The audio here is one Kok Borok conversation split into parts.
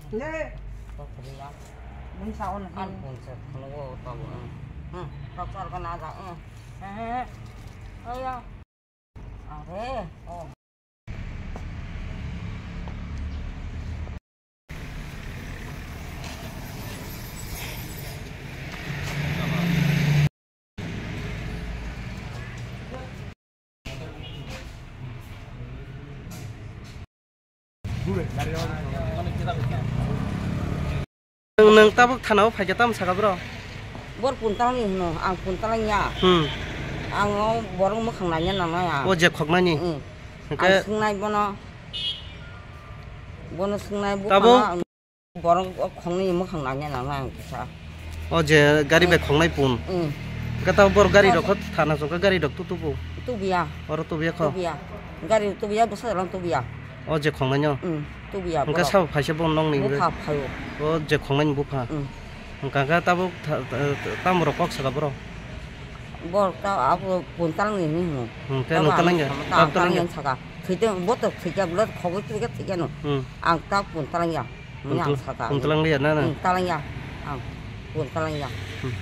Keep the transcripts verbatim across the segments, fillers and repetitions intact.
Bun sa on. An bun sa khunu wo ta bo. Hmm. Doctor ka na ja. Hmm. Eh. Aya. Are. Oh. Nwng, nwng tabuk thana o phaikha tamo saka bro? Bor puntalang ni hwno, ang puntalang ya. Hmm. Ang o borok mwkhang naina nangnai ang. O je khoknani? Hmm. Hwnkhe ang swngnai bono. Bono swngnai tabuk? Buphano ang borok o khongnai mwkhang naina nangnai ang kisa. O je gari bai khongnai pun? Hmm. Hwnkhe tabuk bor gari rok kho thana chwngkha gari rok tu tubu? Tubuya. Oro tubuya kho? Tubuya. Gari tubuya, bwsa rok tubuya. O je khongnai no? Hmm, tubuya borok. Hwnkhe sabo phaisa bo nokni hwnkhe? Bupha phaio. O je khongnai ni bupha? Hmm. Hwnkha khe tabuk tha-, tha-, tamo rok kok saka borok? Borok ta abo puntalang ni hinwi hino. Hmm, tei nwng talangya? Tab talangya saka. Thwiteng bo to thwikya, bwle khogwi thwikya, thwikya no. Hmm. Ang ta puntalangya. Hwnwi ang saka. Puntalang liya na, na? Hmm, talangya. Ang puntalangya. Hmm.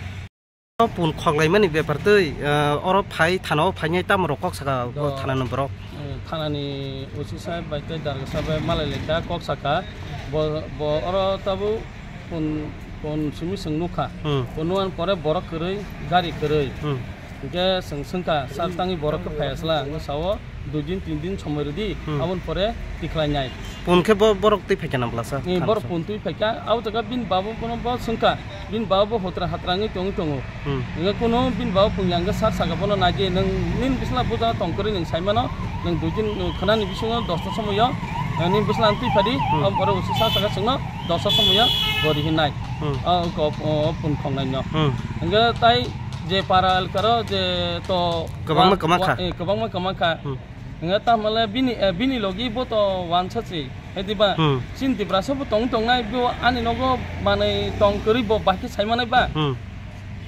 O pun khoklaimani bepar twi, ah, oro phai, thana o phainai tamo rok kok saka bo thanani borok? Eh, thanani O C saheb bai tei darga saheb bai malai laikha, kok saka. Bo, bo oro tabuk pun, pun simi chwng nukha. Hmm. Pun nuan pore borok kwrwi, gari kwrwi. Hmm. Hwnkhe chwng swngkha, sir, tangwi borok khe phaiya sla? Hwnkhe sao, dui din, tin din somoi rwdi, hmm, aboni pore tikhlainai. Pun khe bo borok twi phaikha na bwlasa? Ni borok pun twi phaikha, abo jaga bini babo bono bo swngkha, bini babo bo hotra hatra wngwi tongwi tongo. Hmm. Hwnkhe kuno bini babo pungya hwnkhe sir saka bono naidi, nwng nini bwsla bo jaga tong kwrwi nwng sai mano, nwng dui din, nwng khwnani bisingo dosta somoio, eh, nini bwsla ang twi phadi, hmm, aboni pore usi sir saka chwngno dosta somoio bo rihinai. Hmm. O, o, o, o pun khongnai no. Hmm. Hwnkhe tai je para elkaro je to kwbangma wa-, kwma kha. Wa-, eh, kwbangma kwma kha. Hmm. Hwnkhe tamale bini, eh, bini logi bo to wansa se. Hediba, hmm, chini Tiprasa bo tong tongnai, bo ani nogo manwi tong kwrwi bo bahai khe sai manai ba. Hmm.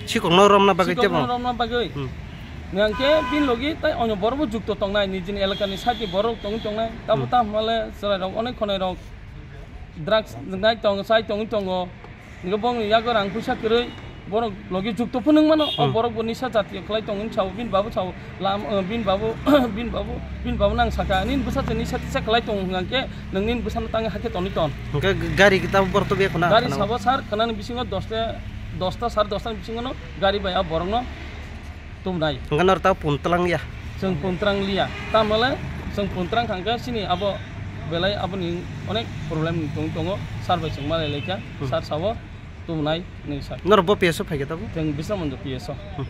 Sikokno romna bagwi tebo? Sikokno romna bagwi. Hmm. Hwnkhe bini logi tai onyo borok bo jukto tongnai, nijini elakani sati borok tong tongnai. Tamo, hmm, tamale chwrairok onek khonairok drugs nai tong, chai tongwi tongo. Hwnkhe bongni yago rang puisa kwrwi, borok logi jukto phunuk mano. O, hmm, borok bo nisa jatiyo khlai tongo hinwi sao, bini babo sao, lam, eh, bini babo, bini babo, bini babo nang saka, "Nini bwsa se nisa tisa khlai tongo hwnkhe, nwng nini bwsano tangwi hakhe tonwi ton." Hwnkhe g-, gari tabuk borok tubui khuna? Gari sabo sir, khwnani bisingo dosta, dosta, sare dosta ni bisingono gari bai a borokno tubunai. Hwnkhe norok ta pun twlang ya? Chwng pun twlang liya. Tamole chwng pun twlang thangkhe chini abo belai aboni onek problem tong tongo. Sir bai chwng malai laikha. Hmm. Sir sao tubunai hinwi sa. Norok bo P S o phaikha tabo? Chwng Bisramganj P S o. Hmm.